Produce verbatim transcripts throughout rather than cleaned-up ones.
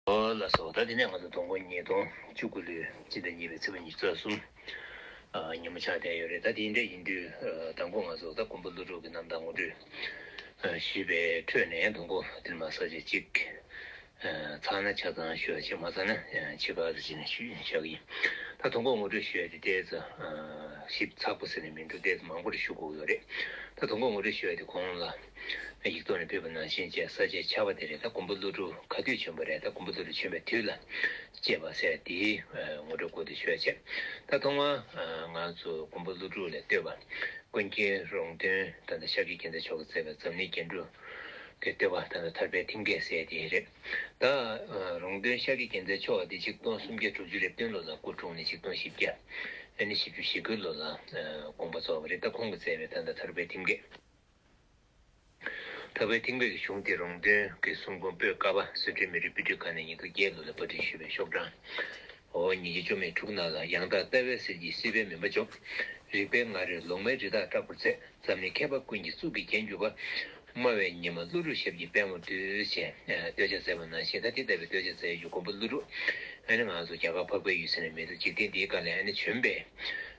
ཨོ་ལགས་སོ། ད་དེ་ནས་ང་ཚོ་སྡོང་པོ་ཉིས་སྟོང་བཅུ་དགུ་ལོའི་སྤྱི་ཟླ་གཉིས་པའི་ཚེས་པ་ཉི་ཤུ་རྩ་གསུམ། ཨ། ཉིན་མོ་ཆགས་བསྡད་ཡོད་རེད། ད་དེ་འདྲ་ཡིན་དུས། ཨ། དང་པོ་ང་ཚོ་ད་མགོན་པོ་ཀླུ་སྒྲུབ་ཀྱི་རྣམ་ཐར་ངོ་སྤྲོད་ཨ། ཞུས་པའི་ཁྲོད་ནས་དང་པོ་དེར་མ་ས་ཆ་གཅིག་ཨ། ཚང་ན་ཆ་ཚང་ཞུ་བ་བྱས། མ་ཚང་ན་ཨ། ཕྱེད་ཀ་ཙམ་བྱས་ནས་ཞུ་བཞག་གི་ཡིན། ད་དང་པོ་ངོ་སྤྲོད་ཞུ་ཡ་དེ་ཏོག་ཙམ་ཨ། ཞིབ་ཚགས་པོ་ཟེར་ནས་མི་འདུག་ཏོག་ཙམ་མང་པོ་རེ་ཞུ་དགོས་ཀྱི་ཡོད་རེད། ད་དང་པོ་ངོ་སྤྲོད་ཞུ་ཡ་དེ་གོང་ལ་ཡིག་ཐོག་ནས་ཕུལ་བ་ནང་བཞིན་བྱས། ས་ཆ་ཆགས་པ་དེ་རེད། ད་མགོན་པོ་ཀླུ་སྒྲུབ་ག་དུས་བྱོན་པ་རེད། ད་མགོན་པོ་ཀླུ་སྒྲུབ་བྱོན་པའི་དུས་ལ་བཅད་པ་ཟེར་དེའི་ཨ། ངོ་སྤྲོད་སྐོར་དུ་ཞུ་ཡ་བྱས། ད་ཐོག་མར་ཨ། ང་ཚོ་མགོན་པོ་ཀླུ་སྒྲུབ་ལ་བསྟོད་པ། ཀུན་མཁྱེན་རོང་སྟོན་ད་ལྟ་ཤཱཀྱ་རྒྱལ་མཚན་མཆོག་གིས་མཛད་པའི་འཛམ་གླིང་རྒྱན་དྲུག་གི་བསྟོད་པ། ད་ལྟ་ཐར་པའི་ཐེམ་སྐས་ཟེར་དེ་རེད། ད་ཨ། རོང་སྟོན་ཤཱཀྱ་རྒྱལ་མཚན་མཆོག་དེ་ཆིག་སྟོང་སུམ་བརྒྱ་དྲུག་ཅུ་རེ་བདུན་ལོ་ལ་སྐུ་འཁྲུངས་ནས་ཆིག་སྟོང་བཞི་བརྒྱ་ཨ་ནི་བཞི་བཅུ་ཞེ་དགུ་ལོ་ལ་ཨ། དགོངས་པ་རྫོགས་པ་རེད། ད་ཁོང་གིས་མཛད་པའི་ད་ལྟ་ཐར་པའི་ཐེམ་སྐས། ཐར་པའི་ཐེམ་སྐས་ཀྱི་གཞུང་དེ་རོང་སྟོན་གྱི་གསུང་འབུམ་པོད་ཀ་པ། བཟོད་བྲལ་མི་རིགས་པཎ་གྲུབ་དགའ་གནས་ཉིས་སྟོང་བརྒྱད་ལོ་ལ་པར་སྐྲུན་ཞུས་པའི་ཤོག་གྲངས། འོ། ཉིས་བརྒྱ་བཅོ་ལྔ་དྲུག་ནང་ལ། ཡང་དག་ལྟ་བའི་ཟིལ་གྱིས་སྲིད་པའི་མུན་པ་འཇོམས། རིག་པའི་ང་རོས་ལོག་སྨྲའི་རི་དྭགས་སྐྲག་པར་མཛད། འཛམ་གླིང་མཁས་པ་ཀུན་གྱི་གཙུག་གི་རྒྱན་གྱུར་པ། སྨྲ་བའི་ཉི་མ་ཀླུ་སྒྲུབ་ཞབས་ཀྱི་པད་ངོར་བཏུད། ཅེས་བསྟོད་ཕྱག་མཛད་པ་ནང་བཞིན། ད་དེ་ལྟ་བུའི་བསྟོད་ཕྱག་མཛད་ཡུལ་མགོན་པོ་ཀླུ་སྒྲུབ། ཨ་ནི་ང་ཚོ་རྒྱ་གར་འཕགས་པའི་ཡུལ་ཟེར་ནས་མི་འདུག་འཇིག་རྟེན་འདིའི་སྒང་ལ་ཨ་ནི་བྱོན་པའི་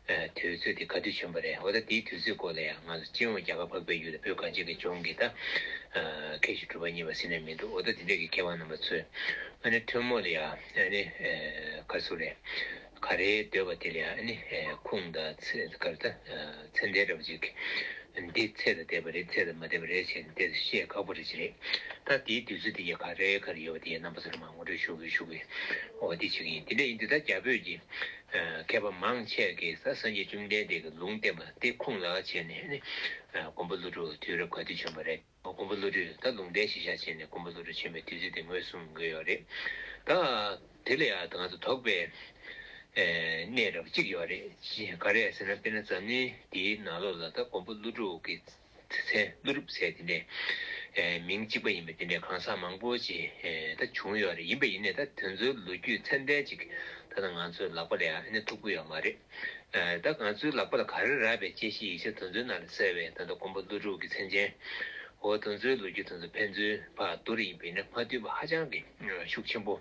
དུས་ཚོད་དེ་ག་དུས་བྱོན་པ་རེད། འོ། ད་དེའི་དུས་ཚོད་སྐོར་ལ་ཡང་ང་ཚོ་སྤྱི་ཡོངས་རྒྱ་གར་འཕགས་པའི་ཡུལ་ལ་བོད་གངས་ཅན་གྱི་ལྗོངས་ཀྱི་ད་མཁས་གྲུབ་གྲུབ་པ་རྙེད་པ་ཟེར་ནས་མི་འདུག་འོ། ད་དེ་འདྲས་ཀྱི་མཁས་དབང་རྣམ་པ་ཚོས་ཨ་ནི་ཐུན་མོང་ལ་ཡང་ཨ་ནི་ག་རེ་ཟེར་དགོས་རེད། ག་རེ་འདོད་པ་དེ་ལ་ཡང་ཨ་ནི་ཁུངས་དང་ཚད། ག་རེ་ད། ཚད་ལྡན་འདྲ་པོ་ཅིག་འདི་ཚད་དང་ལྡན་པ་རེད། ཚད་དང་མ་ལྡན་པ་རེད་ཟེར་ནས་དེ་བཤད་ཁག་པོ་རེད་ཅེས་རེད། ད་དེའི་དུས་ཚོད་དེ་ཡང་ག་རེ་ག་རེ་ཡོད་པ་དེ་ཡང་རྣམ་པ་ཚོར་མར་ངོ་སྤྲོད་ཞུ་གི་ཞུ་གི་འོ། དེ་བྱེད་ཀྱི་ཡིན། དེ་འདྲ་ཡིན་དུས་ད་རྒྱ་བོད་ཀྱི་མཁས་པ་མང་ཆེ་གིས་ད་སངས་རྒྱས་བཅོམ་ལྡན་འདས་ཀྱི་ལུང་བསྟན་པ་དེ་ཁུངས་ལ་བྱས་ནས་ནི་མགོན་པོ་ཀླུ་སྒྲུབ་དུས་རབས་ག་དུས་བྱོན་པ་རེད། མགོན་པོ་ཀླུ་སྒྲུབ་ད་ལུང་བསྟན་གཞིར་བཞག་བྱས་ནས་མགོན་པོ་ཀླུ་སྒྲུབ་བྱོན་པའི་དུས་ཚོད་དེ་ངོས་བཟུང་གི་ཡོད་རེད། ད་དེ་ལ་ཡང་ད་ང་ཚོ་དོགས་པའི་ཨེ་གནས་རབ་གཅིག་ཡོད་རེད། ག་རེ་ཟེར་ན། དཔེར་ན་འཛམ་གླིང་འདིའི་ནང་ལོགས་ལ་ད་མགོན་པོ་ཀླུ་སྒྲུབ་ཀྱི་མཚན། ཀླུ་སྒྲུབ་ཟེར་དེ་འདྲའི་ཨེ་མིང་གཅིག་པ་ཡིན་པའི་དེ་འདྲའི་གང་ཟག་མང་པོ་ཅིག་ཨེ་ད་བྱུང་ཡོད་རེད། ཡིན་པ་ཡིན་ནའི་ད་དེ་ཚོའི་ལོ་རྒྱུས་ཚད་ལྡན་ཅིག་ད་ལྟ་ང་ཚོའི་ལག་པ་ལ་ཡང་ཨ་ནི་ཐུག་གི་ཡོད་མ་རེད། ཨ། ད་ང་ཚོའི་ལག་པ་ལ་ག་རེ་རག་པའི་དཔྱད་གཞི་ཡིག་ཆ་དེ་ཚོའི་ནང་ལ་གསལ་བའི་ད་ལྟ་མགོན་པོ་ཀླུ་སྒྲུབ་ཀྱི་མཚན་ཅན། འོ། དེ་ཚོའི་ལོ་རྒྱུས་དེ་ཚོ་ཕན་ཚུན་ཕར་བསྡུར་ཡིན་པ་ཡིན་ན་མ་མཐུན་པ་ཧ་ཅང་གི་ཤུགས་ཆེན་པོ།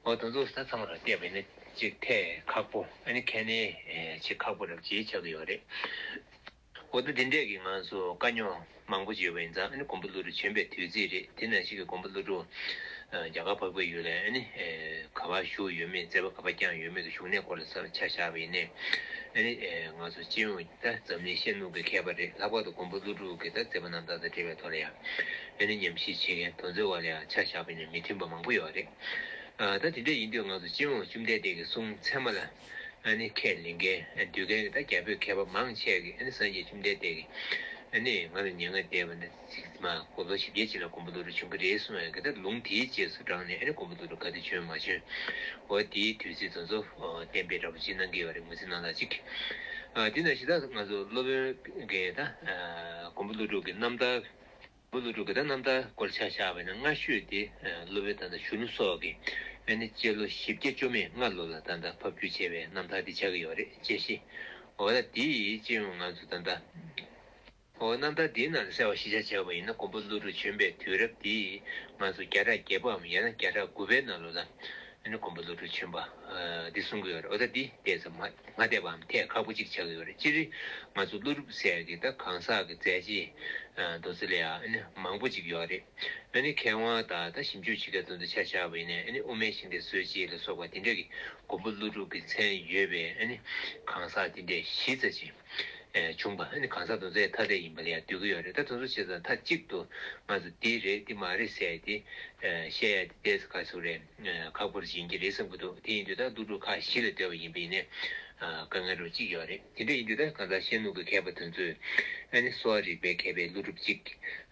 འོ། དེ་ཚོ་ད་ཚང་མ་ལ་བལྟས་པ་ཡིན་ན་ཅིག་ཐད་ཁག་པོ། ཨ་ནི་ཁས་ལེན་བྱེད་ཁག་པོ་རབ་ཅིག་ཆགས་ཀྱི་ཡོད་རེད། འོ། ད་འདི་འདྲས་ཀྱི་ང་ཚོ་དཀའ་རྙོག་མང་པོ་ཅིག་ཡོད་པ་ཡིན་ཙང་། ཨ་ནི་མགོན་པོ་ཀླུ་སྒྲུབ་བྱོན་པའི་དུས་ཚིགས་རེད། དེ་ནང་བཞིན་གྱི་མགོན་པོ་ཀླུ་སྒྲུབ་ཨ་རྒྱ་གར་འཕགས་པའི་ཡུལ་ལ་ཨ་ནི་ཨེ་ག་པར་བཞུགས་ཡོད་མེད། མཛད་པ་ག་པར་བསྐྱངས་ཡོད་མེད་ཀྱི་བཞུགས་གནས་སྐོར་ལ་ཆ་བཞག་པ་ཡིན་ནའི། ཨ་ནི་ཨེ་ང་ཚོ་སྤྱི་ཡོངས་ད་འཛམ་གླིང་ཤར་ནུབ་ཀྱི་མཁས་པ་རེད། ལྷག་པར་དུ་མགོན་པོ་ཀླུ་སྒྲུབ་ཀྱི་ད་མཛད་པ་རྣམ་ཐར་དང་འབྲེལ་བའི་ཐོག་ལ་ཡང་ཨ་ནི་ཉམས་ཞིབ་བྱེད་མཁན་དེ་ཚོའི་བར་ལ་ཡང་ཆ་བཞག་པ་ཡིན་ན་མི་མཐུན་པ་མང་པོ་ཡོད་རེད། ཨ། ད་དེ་འདྲ་ཡིན་དུས་ང་ཚོ་སྤྱི་ཡོངས་བཅོམ་ལྡན་འདས་ཀྱི་གསུང་ཚད་མ་ལ་ཨ་ནི་ཁས་ལེན་མཁན་འདུས་མཁན་གྱི་ད་རྒྱ་བོད་མཁས་པ་མང་ཆེ་གིས་ཨ་ནི་སངས་རྒྱས་བཅོམ་ལྡན་འདས་ཀྱིས་ཨ་ནི་ང་ལ་མྱ་ངན་འདས་པ་ན་ཅིག་མ་གོ་ལོ་བཞི་བརྒྱའི་རྗེས་ལ་མགོན་པོ་ཀླུ་སྒྲུབ་བྱོན་གྱི་རེད་གསུངས་ཡོད་མཁན་ད་ལུང་དེའི་རྗེས་སུ་འབྲངས་ནས་ཨ་ནི་མགོན་པོ་ཀླུ་སྒྲུབ་ག་དུས་བྱོན་མ་བྱོན། འོ། དེའི་དུས་ཚིགས་དེ་ཚོ་གཏན་འབེབས་འདྲ་པོ་ཅིག་གནང་གི་ཡོད་རེད། ངོས་འཛིན་གནང་སྟངས་གཅིག་ཨ། དེ་ནང་བཞིན་ད་ང་ཚོ་སློབ་དཔོན་གྱི་ད་ཨ་མགོན་པོ་ཀླུ་སྒྲུབ་ཀྱི་རྣམ་ཐར། མགོན་པོ་ཀླུ་སྒྲུབ་ཀྱི་ད་རྣམ་ཐར་སྐོར་ཆ་བཞག་པ་ཡིན་ན། སྔ་ཤོས་དེ་ཨ་སློབ་དཔོན་ད་ལྟ་གཞོན་ནུ་སོགས་ཀྱིས་ཨ་ནི་སྤྱི་ལོ་བཞི་བརྒྱ་བཅོ་ལྔ་ལོ་ལ་ད་ལྟ་ཕབ་བསྒྱུར་བྱས་པའི་རྣམ་ཐར་དེ་ཆགས་ཀྱི་ཡོད་རེད། དཔྱད་གཞི། འོ། ད་དེ་ཡི་སྤྱི་ཡོངས་ང་ཚོ་ད་ལྟ། འོ། རྣམ་ཐར་དེའི་ནང་ལ་གསལ་བ་ཞིབ་ཆ་བྱས་པ་ཡིན་ན། མགོན་པོ་ཀླུ་སྒྲུབ་བྱོན་པའི་དུས་རབས་དེ་ང་ཚོ་བརྒྱ་ཕྲག་བརྒྱད་པའམ་ཡང་ན་བརྒྱ་ཕྲག་དགུ་པའི་ནང་ལོགས་ལ་ཨ་ནི་མགོན་པོ་ཀླུ་སྒྲུབ་བྱོན་པ་ཨ་འདི་གསུང་གི་ཡོད་རེད། འོ། ད་འདི་ཏོག་ཙམ་མ་མ་བདེ་བའམ་ཐད་ཁག་པོ་ཅིག་ཆགས་ཀྱི་ཡོད་རེད། སྤྱིར་ང་ཚོ་ཀླུ་སྒྲུབ་ཟེར་གྱི་ད་གང་ཟག་གི་མཛད་རྗེས་ཨ་མདོ་ཚིག་ལ་ཡང་ཨ་ནི་མང་པོ་ཅིག་ཡོད་རེད། ཨ་ནི་མཁས་དབང་དང་ད་ཞིབ་འཇུག་བྱེད་མཁན་དེ་ཚོ་ཆ་བཞག་པ་ཡིན་ན། ཨ་ནི་དབུ་མའི་ཤིང་རྟའི་སྲོལ་འབྱེད་ལ་སོགས་པ་དེ་འདྲ་གི་མགོན་པོ་ཀླུ་སྒྲུབ་ཀྱི་མཚན་ཡོད་པའི་ཨ་ནི་གང་ཟག་དེ་འདྲའི་གཞི་རྩ་ཅིག་ཨེ་བྱུང་པ། ཨ་ནི་གང་ཟག་དེ་ཚོ་ཐ་དད་ཡིན་པ་ལ་ཡང་འདོད་ཀྱི་ཡོད་རེད། ད་དེ་ཚོ་བྱས་ཙང་མཐའ་གཅིག་ཏུ་ང་ཚོ་འདི་རེད་འདི་མ་རེད་ཟེར་ཡ་དེ་ཨེ་བཤད་ཡ་དེ་ཏོག་ཙམ་ག་ཚོད་རེད། ཨེ་ཁག་པོ་ཞིག་ཡིན་གྱི་རེད་བསམ་གྱི་འདུག་དེ་ཡིན་དུས་ད་ཀླུ་སྒྲུབ་ཁག་བཞི་ལ་བསྡུས་པ་ཡིན་པ་ཡིན་ནའི་ཨ་དཀའ་ངལ་རུ་གཅིག་ཡོད་རེད། དེ་འདྲ་ཡིན་དུས་ད་གང་ལྟར་ཤར་ནུབ་ཀྱི་མཁས་པ་དེ་ཚོས་ཨ་ནི་གསོ་བ་རིག་པའི་མཁས་པའི་ཀླུ་སྒྲུབ་གཅིག་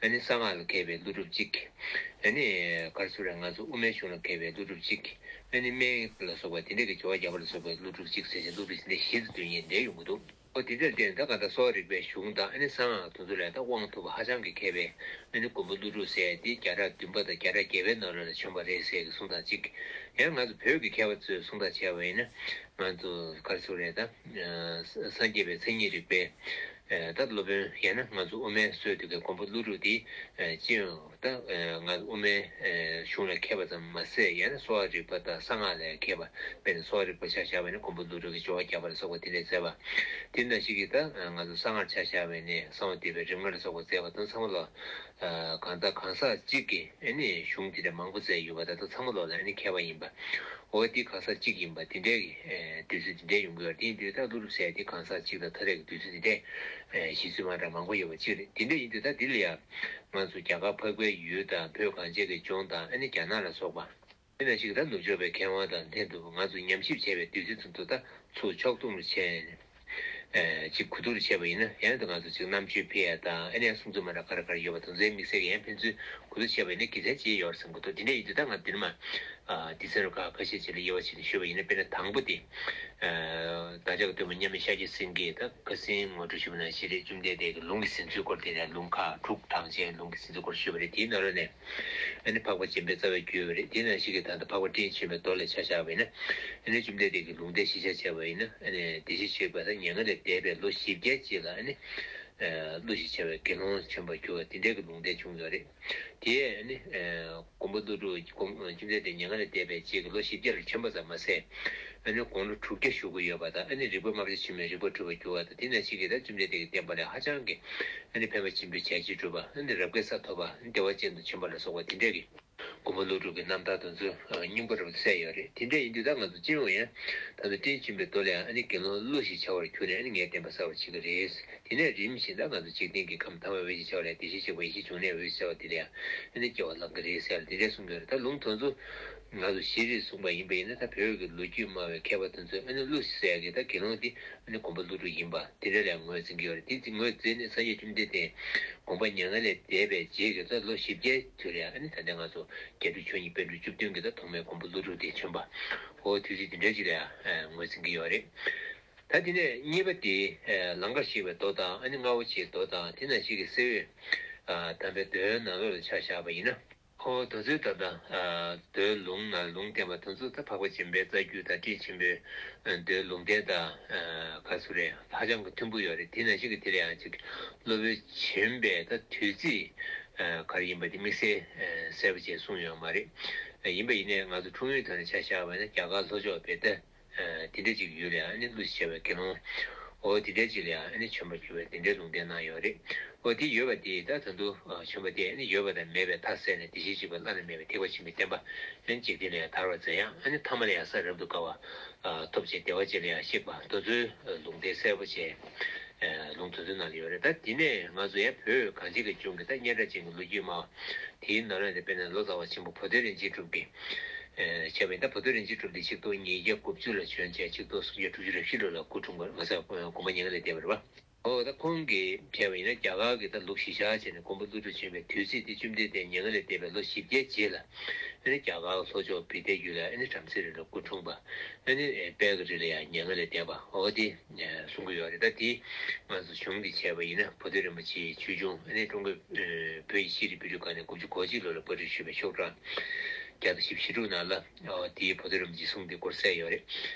ཨ་ནི་གསང་སྔགས་ལ་མཁས་པའི་ཀླུ་སྒྲུབ་གཅིག་ཨ་ནི་ག་རེ་ཟེར་རེད། ང་ཚོ་དབུ་མའི་གཞུང་ལ་མཁས་པའི་ཀླུ་སྒྲུབ་གཅིག་ཨ་ནི་སྨན་ལ་སོགས་པ་དེ་འདྲ་གི་སྦྱོར་བ་རྒྱག་པ་ལ་སོགས་པའི་ཀླུ་སྒྲུབ་གཅིག་ཟེར་བྱས་ཀླུ་སྒྲུབ་དེ་འདྲ་བཞི་དུ་བསྡུས་ནས་བསྡད་ཡོང་གི་འདུག་འོ། དེ་ལྟར་བལྟས་ན་ད་གང་ལྟར་གསོ་བ་རིག་པའི་གཞུང་དང་ཨ་ནི་གསང་སྔགས་དེ་ཚོ་ལ་ད་དབང་ཐོབ་པ་ཧ་ཅང་གི་མཁས་པའི་ཨ་ནི་མགོན་པོ་ཀླུ་སྒྲུབ་ཟེར་ཡ་དེ་བརྒྱ་ཕྲག་བདུན་པ་དང་བརྒྱ་ཕྲག་བརྒྱད་པའི་ནང་ལོགས་ལ་བྱོན་པ་རེད་ཟེར་གི་གསུང་སྟངས་གཅིག་ཡང་ང་ཚོ་བོད་ཀྱི་མཁས་པ་ཚོས་གསུང་སྟངས་བྱས་པ་ཡིན་ན། ང་ཚོ་ག་རེ་ཟེར་རེད། ད་ཨ་སངས་རྒྱས་པའི་མཚན་ཉིད་རིག་པའི་ ད་སློབ་དཔོན་ཡང་ན་ང་ཚོ་དབུ་མའི་སྲོལ་དུ་གི་མགོན་པོ་ཀླུ་སྒྲུབ་དེ་སྤྱི་ཡོངས་ད་ང་ཚོ་དབུ་མའི་གཞུང་ལ་མཁས་པ་ཙམ་མ་ཟད། ཡང་ན་གསོ་བ་རིག་པ་དང་གསང་སྔགས་ལ་མཁས་པ། དཔེར་ན་གསོ་བ་རིག་པ་ཆ་བཞག་པ་ཡིན་ན་མགོན་པོ་ཀླུ་སྒྲུབ་ཀྱི་སྦྱོར་བ་བརྒྱ་པ་ལ་སོགས་པ་དེ་འདྲས་མཛད་པ། དེ་ནང་བཞིན་གྱི་ད་ང་ཚོ་གསང་སྔགས་ཆ་བཞག་པ་ཡིན་ན་གསང་བ་འདུས་པའི་རིམ་ལྔ་ལ་སོགས་པ་མཛད་པ་དང་ཚང་མ་ལ། གང་ལྟར་གང་ཟག་གཅིག་གིས་ཨ་ནི་གཞུང་དེ་འདྲ་མང་པོ་མཛད་ཡོད་པ་ད་ལྟ་ཚང་མ་ལོག་ལ་ཨ་ནི་མཁས་པ་ཡིན་པ། འོ་དེ་གང་ཟག་གཅིག་ཡིན་པ་དེ་འདྲའི་གི་དུས་ཚོད་དེ་འདྲའི་ཡོང་གི་ཡོད་རེད། དེ་ཡིན་དུས་ད་ཀླུ་སྒྲུབ་ཟེར་དེ་གང་ཟག་གཅིག་དང་ཐ་དད་ཀྱི་དུས་ཚོད་དེ་འདྲའི་གཞི་ཚུལ་མ་འདྲ་མང་པོ་ཡོད་པ་གཅིག་རེད། དེ་འདྲ་ཡིན་དུས་ད་དེ་ལ་ཡང་ང་ཚོ་རྒྱ་གར་འཕགས་པའི་ཡུལ་དང་བོད་གངས་ཅན་གྱི་ལྗོངས་དང་ཨ་ནི་རྒྱ་ནག་ལ་སོགས་པ། དེ་ནང་བཞིན་གྱི་ད་ནུབ་ཕྱོགས་པའི་མཁས་དབང་དང་ལྷན་དུ་ང་ཚོ་ཉམས་ཞིབ་བྱས་པའི་དུས་ཚོད་ཚོད་དུ་ད་ཚུར་ཕྱོགས་བསྡོམས་རུ་བྱས་ནས། ཨེ་གཅིག་གོ་བསྡུར་བྱས་པ་ཡིན་ན་ཡང་ད་ང་ཚོ་གཅིག་རྣམ་དཔྱོད་ཕུལ་ཡ་དང་ཨ་ནི་ཡང་གསུང་ཚུལ་མ་འདྲ་ག་རེ་ག་རེ་ཡོད་པ་དེ་ཚོའི་དམིགས་བསལ་གྱི་ཡང་ཕན་ཚུན་གོ་བསྡུར་བྱས་པ་ཡིན་ན་དགེ་མཚན་ཅི་ཡོད་རེད་བསམ་གྱི་འདུག་དེ་འདྲ་ཡིན་དུས་ད་ང་འདིར་མ་ཨ་སྡེ་ཚན་རུ་ཁག་ཁ་ཤས་ཅིག་ལ་དབྱེ་བ་ཕྱེ་ནས་ཞུས་པ་ཡིན་ན། དཔེར་ན་དང་པོ་དེ་ཨ་བདག་ཅག་གི་སྟོན་པ་མཉམ་མེད་ཤཱཀྱ་སེང་གེ་ད་ཁ་སང་ངོ་སྤྲོད་ཞུས་པ་ནང་བཞིན་རེད། བཅོམ་ལྡན་འདས་ཀྱི་ལུང་གི་ཟིན་ཚུལ་སྐོར་དེ་ལ་ལུང་ཁག་དྲུག་གྲངས་ཅན་ལུང་གི་ཟིན་ཚུལ་སྐོར་ཞུས་པ་རེད། དེའི་ནང་ལོགས་ནས། ཨ་ནི་འཕགས་པ་འཇམ་དཔལ་རྩ་བའི་རྒྱུད་རེད། དེ་ནང་བཞིན་གྱི་ད་ལྟ་འཕགས་པ་སྤྲིན་ཆེན་པོའི་མདོ་ལ་ཆ་བཞག་པ་ཡིན་ན། ཨ་ནི་བཅོམ་ལྡན་འདས་ཀྱི་ལུང་བསྟན་གཞིར་བཞག་བྱས་པ་ཡིན་ན། ཨ་ནི་བདེ་གཤེགས་མཆོད་པ་དང་མྱ་ངན་ལས་འདས་པའི་ལོ་བཞི་བརྒྱའི་རྗེས་ལ་ཨ་ནི་ཀླུ་ཞེས་བྱ་བའི་དགེ་སློང་བྱོན་པར་གྱུར་པ་དེ་འདྲའི་གི་ལུང་བསྟན་བྱུང་ཡོད་རེད། དེས་ཨ་ནི་མགོན་པོ་ཀླུ་སྒྲུབ་བཅོམ་ལྡན་འདས་མྱ་ངན་ལས་འདས་པའི་རྗེས་ཀྱི་ལོ་བཞི་བརྒྱ་ལ་བྱོན་པ་ཙམ་མ་ཟད། ཨ་ནི་དགུང་ལོ་དྲུག་བརྒྱ་བཞུགས་ཀྱི་ཡོད་པ་དང་། ཨ་ནི་རིག་པ་རྨ་བྱ་ཆེན་མོའི་རིག་པ་གྲུབ་པར་གྱུར་པ་དང་། དེ་ནང་བཞིན་གྱི་ད་བཅོམ་ལྡན་འདས་ཀྱི་བསྟན་པ་ལ་ཧ་ཅང་གི་ཨ་ནི་ཕན་པ་ཆེན་པོའི་བྱས་རྗེས་གྲུབ་པ། ཨ་ནི་རབ་དགའི་ས་ཐོབ་པ། ཨ་ནི་བདེ་བ་ཅན་དུ་བྱོན་པ་ལ་སོགས་པ་དེ་འདྲའི་གི་མགོན་པོ་ཀླུ་སྒྲུབ་ཀྱི་རྣམ་ཐར་དེ་ཚོ་སྙིང་པོ་རབ་ཏུ་གསལ་ཡོད་རེད། དེ་འདྲ་ཡིན་དུས་ད་ང་ཚོ་སྤྱི་ཡོངས་ཡང་ད་ལྟ་སྤྲིན་ཆེན་པོའི་མདོ་ལ་ཡང་ཨ་ནི་དགེ་སློང་ཀླུ་ཞེས་བྱ་བར་གྱུར་ནས་ཨ་ནི་ངའི་བསྟན་པ་གསར་བར་བྱེད་ཀྱི་རེད། དེ་ནས་རིམ་བཞིན་ད་ང་ཚོ་འཇིག་རྟེན་གྱི་ཁམས་ཐ་མལ་པའི་ཞེས་བྱ་བ་ལས་བདེ་གཤེགས་མཆོད་པ་ཡེ་ཤེས་འབྱུང་གནས་འོད་ཟེར་བ་དེ་ལ་ཡང་ཨ་ནི་སྐྱེ་བ་བླང་གི་རེད་ཟེར་ཡ་དེ་འདྲ་གསུངས་ཡོད་རེད། ད་ལུང་དོན་ཚོ་ང་ཚོ་ཤེས་རིག་གསུངས་པ་ཡིན་པ་ཡིན་ན། ད་བོད་ཀྱི་ལོ་རྒྱུས་སྨྲ་བའི་མཁས་པ་དེ་ཚོས་ཨ་ནི་ཀླུ་ཞེས་ཟེར་ཡ་གི་ད་དགེ་སློང་དེ་ཨ་ནི་མགོན་པོ་ཀླུ་སྒྲུབ་ཡིན་པ་དེ་འདྲ་ལ་ཡང་ངོས་འཛིན་གྱི་ཡོད་རེད། དེ་ངོས་འཛིན་ནས་སངས་རྒྱས་བཅོམ་ལྡན་འདས་དགོངས་པ་མྱ་ངན་ལས་འདས་པའི་རྗེས་ཀྱི་ད་ལོ་བཞི་བརྒྱའི་དུས་ལ་ཡང་ཨ་ནི་ད་ལྟ་ང་ཚོ་རྒྱ་ཕྲུག་ཆོས་ཉིད་པཎ་གྲུབ་བཅུ་བདུན་གྱི་ད་ཐོག་མའི་མགོན་པོ་ཀླུ་སྒྲུབ་དེ་བྱོན་པ། འོ་དུས་ཚོད་དེ་འདྲ་ཅིག་ལ་ཡང་ངོས་འཛིན་གྱི་ཡོད་རེད། ད་དེ་ནས་གཉིས་པ་དེ་ལང་ཀར་གཤེགས་པའི་མདོ་དང་། ཨ་ནི་རྔ་བོ་ཆེའི་མདོ་དང་། དེ་ནང་བཞིན་གྱི་གསེར་འོད་དམ་པའི་མདོའི་ནང་ལོགས་ལ་ཆ་བཞག་པ་ཡིན་ན། ཁོ་དེ་ཚོའི་ད་ལྟ་མདོའི་ལུང་ན་ལུང་བསྟན་པ་དེ་ཚོ་ད་འཕགས་པ་འཇམ་དཔལ་རྩ་རྒྱུད་དང་སྤྲིན་ཆེན་པོའི་མདོའི་ལུང་བསྟན་དང་ག་ཚོད་རེད། ཧ་ཅང་གི་མཐུན་པོ་ཡོད་རེད། དེ་ནང་བཞིན་གྱི་དེ་ལ་ཡང་ཅིག་སློབ་དཔོན་བྱོན་པའི་ད་དུས་ཚིགས་ག་རེ་ཡིན་པ་དེ་དམིགས་བསལ་གསལ་པོ་བྱས་གསུངས་ཡོད་མ་རེད། ཡིན་པ་ཡིན་ནའི་ང་ཚོ་འཁྲུངས་ཡུལ་ཐོག་ནས་ཆ་བཞག་པ་ཡིན་ན་རྒྱ་གར་ལྷོ་ཕྱོགས་བེ་ཏ། དེ་འདྲ་ཅིག་ཡུལ་ལ་ཡང་ཨ་ནི་ཀླུ་ཞེས་བྱ་བའི་དགེ་སློང་། འོ་དེ་འདྲ་ཅིག་ལ་ཡང་ཨ་ནི་བྱོན་པར་གྱུར་པའི་དེ་འདྲའི་ལུང་བསྟན་གནང་ཡོད་རེད། འོ་དེ་ཡོད་པ་དེ་ད་ད་དུང་བྱོན་པ་དེ་ཨ་ནི་ཡོད་པ་དང་མེད་པའི་མཐའ་གསལ་ནས་བདེ་གཤེགས་མཆོད་པ་བླ་ན་མེད་པའི་ཐེག་པ་ཆེན་པོའི་བསྟན་པ་ཨ་ནི་འཇིག་རྟེན་ལ་ཡང་དར་བར་མཛད་ཡང་། ཨ་ནི་ཐ་མ་ལ་ཡང་ས་རབ་ཏུ་དགའ་བ་ཐོབ་བྱས་བདེ་བ་ཅན་ལ་ཡང་གཤེགས་པ་དེ་ཚོའི་ལུང་བསྟན་གསལ་པོ་བྱས་ལུང་དེ་ཚོའི་ནང་ལ་ཡོད་རེད། ད་དེ་ནས་ང་ཚོ་ཡང་བོད་གངས་ཅན་གྱི་ལྗོངས་ཀྱི་ད་སྙན་གྲགས་ཅན་གྱི་ལོ་རྒྱུས་སྨྲ་བ་དེའི་ནང་ལ་ནི་དཔེར་ན་ལོ་ཙཱ་བ་ཆེན་པོ་བུ་སྟོན་རིན་ཆེན་གྲུབ་ཀྱི། བྱས་པ་ཡིན་ན་བུ་སྟོན་རིན་ཆེན་གྲུབ་འདི་ཆིག་སྟོང་ཉིས་བརྒྱ་དགུ་བཅུ་ལ་བྱོན་བྱས་ཆིག་སྟོང་སུམ་བརྒྱ་དྲུག་ཅུ་རེ་བཞི་ལོ་ལ་སྐུ་འཁྲུངས་པ། ང་ཚོ་དགོངས་པ་མྱ་ངན་ལས་འདས་པ་རེད་པ། འོ་ད་ཁོང་གིས་བྱས་པ་ཡིན་ན་རྒྱ་གར་གྱི་ད་ལུགས་གཞི་བཞག་བྱས་ནས་མགོན་པོ་ཀླུ་སྒྲུབ་བྱོན་པའི་དུས་ཚིགས་དེ་བཅོམ་ལྡན་འདས་མྱ་ངན་ལས་འདས་པའི་ལོ་བཞི་བརྒྱའི་རྗེས་ལ་ཨ་ནི་རྒྱ་གར་ལྷོ་ཕྱོགས་བི་ཏའི་ཡུལ་ལ་ཨ་ནི་བྲམ་ཟེ་རི་ལ་སྐུ་འཁྲུངས་པ། ཨ་ནི་དཔལ་གྱི་རི་ལ་ཡང་མྱ་ངན་ལས་འདས་པ། འོ་དེ་གསུང་གི་ཡོད་རེད། ད་དེ་ང་ཚོ་གཞུང་འདི་བྱས་པ་ཡིན་ན་བུ་སྟོན་རིན་པོ་ཆེའི་ཆོས་འབྱུང་ཨ་ནི་ཀྲུང་གོའི་བོད་ཡིག་ཤེས་རིག་པའི་ལྷན་ཁང་ནས་དགུ་བཅུ་གོ་གཅིག་ལོ་ལ་པར་སྐྲུན་ཞུས་པའི་ཤོག་གྲངས་བརྒྱ་དང་བཞི་བཅུ་ཞེ་དྲུག་ནང་ལ། ཨོ་དེའི་བུ་སྟོན་རིན་པོ་ཆེའི་གསུང་དེ་སྐོར་གསལ་ཡོད་རེད།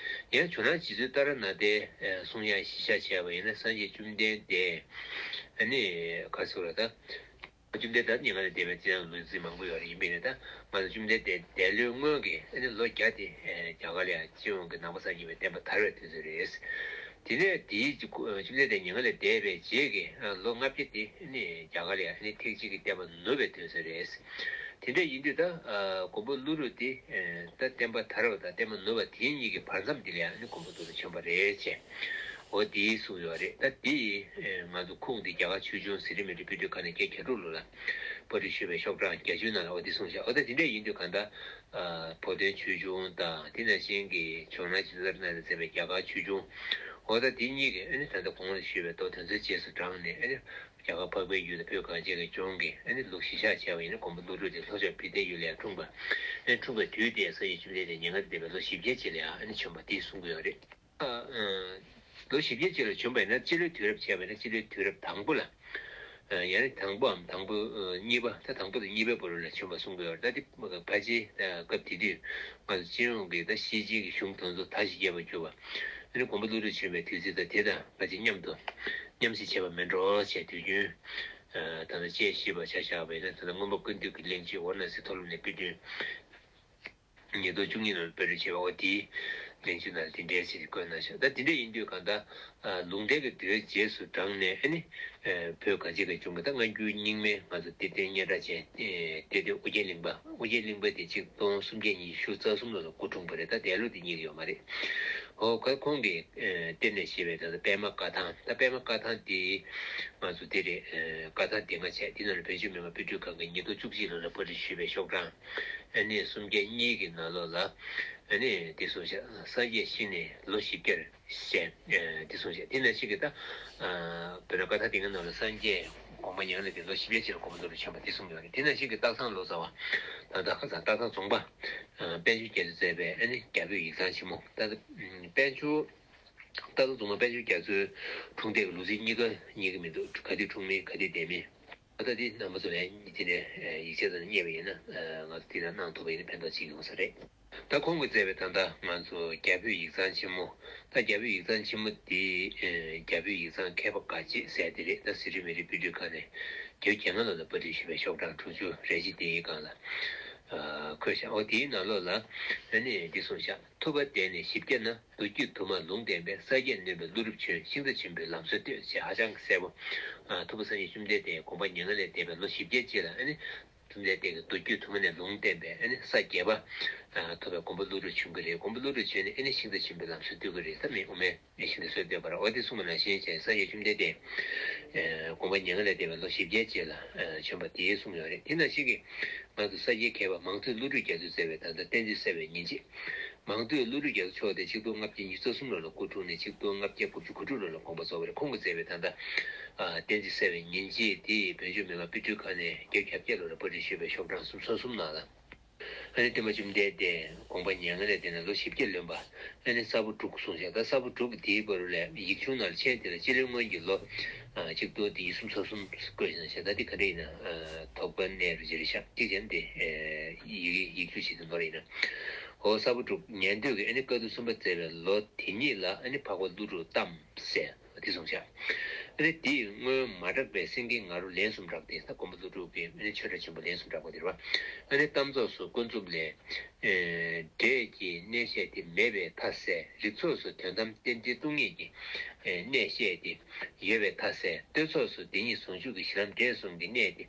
ཡང་ཇོ་ནང་རྗེ་བཙུན་ཏཱ་ར་ནཱ་ཐའི་གསུང་ཡང་གཞི་བཞག་བྱས་པ་ཡིན་ན་སངས་རྒྱས་བཅོམ་ལྡན་འདས་ཨ་ནི་ག་རེ་ཟེར་དགོས་རེད། ད་བཅོམ་ལྡན་འདས་མྱ་ངན་ལས་འདས་པའི་དེ་ཡང་ལོ་ཚིགས་མང་པོ་ཡོད་རེད། ཡིན་པས་ན་ད་ང་ཚོ་བཅོམ་ལྡན་འདས་འདས་ལོའི་སྔོན་གྱི་ཨ་ནི་ལོ་བརྒྱ་དེ་རྒྱ་གར་ལ་ཡང་སྤྱི་ཡོངས་ཀྱི་ནང་པ་སངས་རྒྱས་པའི་བསྟན་པ་དར་བའི་དུས་ཚོད་རེད། དེ་ནས་དེའི་བཅོམ་ལྡན་འདས་མྱ་ངན་ལས་འདས་པའི་རྗེས་ཀྱི་ལོ་ལྔ་བརྒྱ་དེ་ཨ་ནི་རྒྱ་གར་ལ་ཡང་ཨ་ནི་ཐེག་ཆེན་གྱི་བསྟན་པ་ནུབ་པའི་དུས་ཚོད་རེད། དེ་འདྲ་ཡིན་དུས་ད་མགོན་པོ་ཀླུ་སྒྲུབ་དེ་ད་བསྟན་པ་དར་བ་དང་བསྟན་པ་ནུབ་པ་དེ་གཉིས་ཀྱི་བར་མཚམས་དེ་ལ་ཡང་ཨ་ནི་མགོན་པོ་ཀླུ་སྒྲུབ་བྱོན་པ་རེད་ཅེས། འོ་དེའི་གསུངས་ཡོད་རེད། ད་དེ་ང་ཚོ་ཁུངས་དེ་རྒྱ་གར་ཆོས་འབྱུང་ཟེར་རིན་མེད་དྲི་པི་ཏྲི་ཁ་ནས་བརྒྱད་བརྒྱ་དྲུག་ལོ་ལ་པར་སྐྲུན་ཞུས་པའི་ཤོག་གྲངས་བརྒྱད་ཅུ་ནང་ལ་འོ་དེ་གསུངས་བཞག་འོ་ད་དེ་འདྲ་ཡིན་དུས་གང་ལྟར་བོ་དོན་ཆོས་འབྱུང་དང་དེ་ནང་བཞིན་གྱི་ཇོ་ནང་རྗེ་བཙུན་ཏཱ་ར་ནཱ་ཐས་མཛད་པའི་རྒྱ་གར་ཆོས་འབྱུང་། འོ་ད་དེ་གཉིས་ཀྱི་ཨ་ནི་ད་ལྟ་གོང་ལ་ཞུས་པའི་མདོ་དོན་ཚན་རྗེས་སུ་འབྲངས་ནས་ཨ་ནི། རྒྱ་གར་འཕགས་པའི་ཡུལ་དང་བོད་གངས་ཅན་གྱི་ལྗོངས་ཀྱི་ཨ་ནི་ལུགས་གཞི་བཞག་བྱས་པ་ཡིན་ན་མགོན་པོ་ཀླུ་སྒྲུབ་དེ་ལྷོ་ཕྱོགས་བི་ཏའི་ཡུལ་ལ་འཁྲུངས་པ། ཨ་ནི་འཁྲུངས་པའི་དུས་དེ་སངས་རྒྱས་བཅོམ་ལྡན་འདས་མྱ་ངན་ལས་འདས་པའི་ལོ་བཞི་བརྒྱའི་རྗེས་ལ་ཡང་ཨ་ནི་བྱོན་པ་དེ་གསུང་གི་ཡོད་རེད། ཨ་ལོ་བཞི་བརྒྱའི་རྗེས་ལ་བྱོན་པ་ཡིན་ན་སྤྱི་ལོའི་དུས་རབས་བྱས་པ་ཡིན་ན་སྤྱི་ལོའི་དུས་རབས་དང་པོ་ལ། ཡང་ན་དང་པོའམ་དང་པོ་གཉིས་པ་ད་དང་པོ་དང་གཉིས་པའི་བར་ལ་བྱོན་པ་གསུང་གི་ཡོད་རེད། ད་དེ་ཕལ་ཆེར་སྐབས་དེ་དུས་ང་ཚོ་སྤྱི་ཡོངས་ཀྱི་ད་ཤེར་ཕྱིན་གྱི་གཞུང་དེ་ཚོ་དར་ཞིང་རྒྱས་པར་གྱུར་པ། ཨ་ནི་མགོན་པོ་ཀླུ་སྒྲུབ་བྱོན་པའི་དུས་ཚོད་དང་དེ་དང་ཕལ་ཆེར་མཉམ་དུ། མཉམ་བསྲེས་བྱས་པ་མིན་འགྲོ་ཞེས་དུས་རྒྱུན། ད་ལྟ་དཔྱད་ཞིབ་པ་ཆ་བཞག་པ་ཡིན་ན། ད་ལྟ་མངོན་པ་ཀུན་བཏུས་ཀྱི་གླེང་བརྗོད་ཝཱ་ར་ཎ་སིའི་མཐོ་སློབ་ནས་དཔེ་སྐྲུན་ཉིས་སྟོང་བཅུ་གཉིས་ལོར་པར་སྐྲུན་བྱས་པ། འོ་དེའི་གླེང་བརྗོད་ནང་དེ་འདྲའི་ཞིག་བཀོད་གནང་ཤག་ད་དེ་འདྲ་ཡིན་དུས་གང་ལྟར། ལུང་བསྟན་གྱི་མདོའི་རྗེས་སུ་འབྲངས་ནས། ཨ་ནི། བོད་གངས་ཅན་གྱི་ལྗོངས་ཀྱི་ད་སྔ་འགྱུར་རྙིང་མའི་ང་ཚོ་གཏེར་སྟོན་སྙན་གྲགས་ཅན། གཏེར་སྟོན་ཨོ་རྒྱན་གླིང་པ། ཨོ་རྒྱན་གླིང་པ་དེ་ཆིག་སྟོང་སུམ་བརྒྱ་ཉི་ཤུ་རྩ་གསུམ་ལོ་ལ་སྐུ་འཁྲུངས་པ་རེད། ད་འདས་ལོ་དེ་རྙེད་ཀྱི་ཡོད་མ་རེད། འོ་ཁོ་ཁོང་གིས་གཏེར་ནས་བཞེས་པའི་ད་ལྟ་པདྨ་བཀའ་ཐང་། ད་པདྨ་བཀའ་ཐང་དེ་ང་ཚོ་དེ་རེད། བཀའ་ཐང་སྡེ་ལྔ་བྱས། དེ་ནང་ལ་བོད་ཆུ་མི་མང་དཔེ་སྐྲུན་ཁང་གིས་ཉིས་སྟོང་བཅུ་གཅིག་ལོ་ལ་པར་སྐྲུན་ཞུས་པའི་ཤོག་གྲངས་ཨ་ནི་སུམ་བརྒྱ་གཉིས་ཀྱི་ནང་ལོགས་ལ། ཨ་ནི་དེ་གསུངས་ཤག་སངས་རྒྱས་ཤི་ནས་ལོ་བཞི་བརྒྱར་ཞེས། ཨ་དེ་གསུངས་ཤག་དེ་ནང་བཞིན་གྱི་ད། ཨ་བོད་ན་བཀའ་ཐང་དེ་སྔ་ནང་ལ་སངས་རྒྱས་དགོངས་པ་མྱ་ངན་ལས་འདས་ལོ་བཞི་བརྒྱ་ཅིག་ལ་མགོན་པོ་ཀླུ་སྒྲུབ་བྱོན་པ་དེ་གསུངས་ཡོད་རེད། དེ་ནང་བཞིན་གྱི་སྟག་ཚང་ལོ་ཙཱ་བ། ད་ལྟ་ཁ་སང་སྟག་ཚང་རྫོང་པ། ཨ་པཎ་ཆེན་རྒྱ་མཚོས་མཛད་པའི་ཨ་ནི་རྒྱ་བོད་ཡིག་ཚང་ཆེན་མོ། ད་ལྟ་པཎ་ཆེན། སྟག་ཚང་རྫོང་པ་པཎ་ཆེན་རྒྱ་མཚོའི་འཁྲུངས་འདས་ཀྱི་ལོ་ཚིགས་གཉིས་ཀ་རྙེད་ཀྱི་མི་འདུག་ག་དུས་འཁྲུངས་མིན་ག་དུས་འདས་མིན། ད་ལྟ་འདི་རྣམ་པ་ཚོ་ལ་དེ་འདྲའི་ཡིག་ཆ་ཚོ་རྙེད་པ་ཡིན་ན། ང་ཚོ་དེ་ལ་གནང་ཐུབ་པ་ཡིན་ན་ཕན་ཐོགས་ཅིག་ཡོང་ས་རེད། ད་ཁོང་གིས་མཛད་པའི་ད་ལྟ་ང་ཚོ་རྒྱ་བོད་ཡིག་ཚང་ཆེན་མོ། ད་རྒྱ་བོད་ཡིག་ཚང་ཆེན་མོ་འདི་རྒྱ་བོད་ཡིག་ཚང་མཁས་པ་དགའ་སྐྱིད་ཟེར་དེ་རེད། ད་གཟི་རིས་མེ་རི་དཔེ་སྐྲུན་ཁང་ནས་བརྒྱད་ཅུ་གྱ་ལྔ་ལོ་ལ་པར་སྐྲུན་ཞུས་པའི་ཤོག་གྲངས་དྲུག་ཅུ་རེ་བཞི་དེའི་སྒང་ལ་འཁོད་ཤག་འོ་དེའི་ནང་ལོགས་ལ་ཨ་ནི་འདི་གསུངས་ཤག་ཐུབ་པ་བསྟན་ནས་ཞིབ་རྒྱས་ན། མདོ་རྒྱུད་དུ་མ་ལུང་བསྟན་པའི། ས་སྐྱ་ནོན་པའི་ཀླུ་སྒྲུབ་བྱོན། ཤིང་རྟ་ཆེན་པོའི་ལམ་སྲོལ་བཏོད་ཅེས་ཧ་ཅང་གི་གསལ་པོ། ཨ་ཐུབ་པ་སངས་རྒྱས་བཅོམ་ལྡན་འདས་དགོངས་པ་མྱ་ངན་ལས་འདས་པའི་ལོ་བཞི་བརྒྱའི་རྗེས་ལ་ཨ་ནི་བཅོམ་ལྡན་འདས་ཀྱིས་མདོ་རྒྱུད་དུ་མ་ནས་ལུང་བསྟན་པའི་ཨ་ནི་ས་བརྒྱད་པ། ཨ་ཐུབ་པའི་མགོན་པོ་ཀླུ་སྒྲུབ་བྱོན་གྱི་རེད། མགོན་པོ་ཀླུ་སྒྲུབ་བྱོན་ནས་ཨ་ནི་ཤིང་རྟ་ཆེན་པོའི་ལམ་སྲོལ་བཏོད་ཀྱི་རེད། ད་མི་དབུ་མའི་ཤིང་རྟ་སྲོལ་བཏོད་པ་རེད། འོ་དེ་གསུངས་པ་ནང་བཞིན་བྱས་སངས་རྒྱས་བཅོམ་ལྡན་འདས་དགོངས་པ་མྱ་ངན་ལས་འདས་པའི་ལོ་བཞི་བརྒྱའི་རྗེས་ལ་བྱོན་པ་དེ་གསུངས་ཡོད་རེད། དེ་ནང་བཞིན་གྱི་ང་ཚོ་ས་སྐྱའི་མཁས་པ་མང་ཐོས་ཀླུ་སྒྲུབ་རྒྱ་མཚོས་མཛད་པའི་ད་ལྟ་བསྟན་འཛིན་གསལ་བའི་ཉིན་བྱེད། མང་ཐོས་ཀླུ་སྒྲུབ་རྒྱ་མཚོ་མཆོག་དེ་ཆིག་སྟོང་ལྔ་བརྒྱ་ཉི་ཤུ་རྩ་གསུམ་ལོ་ལ་སྐུ་འཁྲུངས་ནས་ཆིག་སྟོང་ལྔ་བརྒྱ་དགུ་བཅུ་གོ་དྲུག་ལོ་ལ་དགོངས་པ་རྫོགས་པ་རེད། ཁོང་གིས་མཛད་པའི་ད་ལྟ་ཨ་བསྟན་འཛིན་གསལ་བའི་ཉིན་བྱེད་དེ་བོད་ཆུ་མི་མང་དཔེ་སྐྲུན་ཁང་ནས་བརྒྱད་ཅུ་གྱ་བརྒྱད་ལོ་ལ་པར་སྐྲུན་ཞུས་པའི་ཤོག་གྲངས་སུམ་ཅུ་སོ་གསུམ་ནང་ལ། ཨ་ནི་སྟོན་པ་བཅོམ་ལྡན་འདས་དགོངས་པ་མྱ་ངན་ལས་འདས་ནས་ལོ་བཞི་བརྒྱ་ལོན་པ། ཨ་ནི་ས་ཕོ་དྲུག་གསུངས་ཤག་ད་ས་ཕོ་དྲུག་དེའི་བར་ལ་ཡིག་ཆུང་ནང་ལ་མཆན་དེ་ལ་སྤྱི་ལོའི་སྔོན་གྱི་ལོ་ཨ་གཅིག་སྟོང་དེ་ཉིས་གསུམ་སོ་གསུམ་བཀོད་ཤག་ད་འདི་ག་འདྲ་ཡིན་ན། ཨ་དོགས་པ་གནས་རུ་བྱེད་རེད་ཤག་གཅིག་བྱས་ན་དེ་ཨ་ཡིག་ཡིག་ཆུང་ཞིག་ཏུ་ནོར་ཡིན་ན། འོ་ས་ཕོ་དྲུག་ཉན་ཐོས་ཀྱིས་ཨ་ནི་བཀའ་བསྡུ་གསུམ་པ་མཛད་པའི་ལོ་དེ་ཉིད་ལ་ཨ་ནི་འཕགས་པ་ཀླུ་སྒྲུབ་བལྟམས་ཟེར། དེ་གསུངས་ཤག་ཨ་ནི་དེས་སྔོན་མ་གྲགས་པའི་སེང་གེའི་ང་རོ་ལན་གསུམ་བསྒྲགས་ཏེ། ད་མགོན་པོ་ཀླུ་སྒྲུབ་ཀྱིས་ཨ་ནི་ཆོས་སྒྲ་ཆེན་པོ་ལན་གསུམ་བསྒྲགས་པ་དེ་རེད་བ། ཨ་ནི་གཏམ་ཚོགས་སུ་ཀུན་རྫོབ་ལས། ཨེ་འབྲས་ཀྱི་གནས་བཤད་དེ་མེད་པའི་མཐའ་གསལ། རིགས་ཚོགས་སུ་དོན་དམ་རྟེན་འབྲེལ་སྟོང་ཉིད་ཀྱི་ཨེ་གནས་བཤད་དེ་ཡོད་པའི་མཐའ་གསལ། བསྟོད་ཚོགས་སུ་བདེན་གཉིས་ཟུང་འཇུག་གི་གཞི་ལམ་འབྲས་གསུམ་གྱི་གནས་དེ།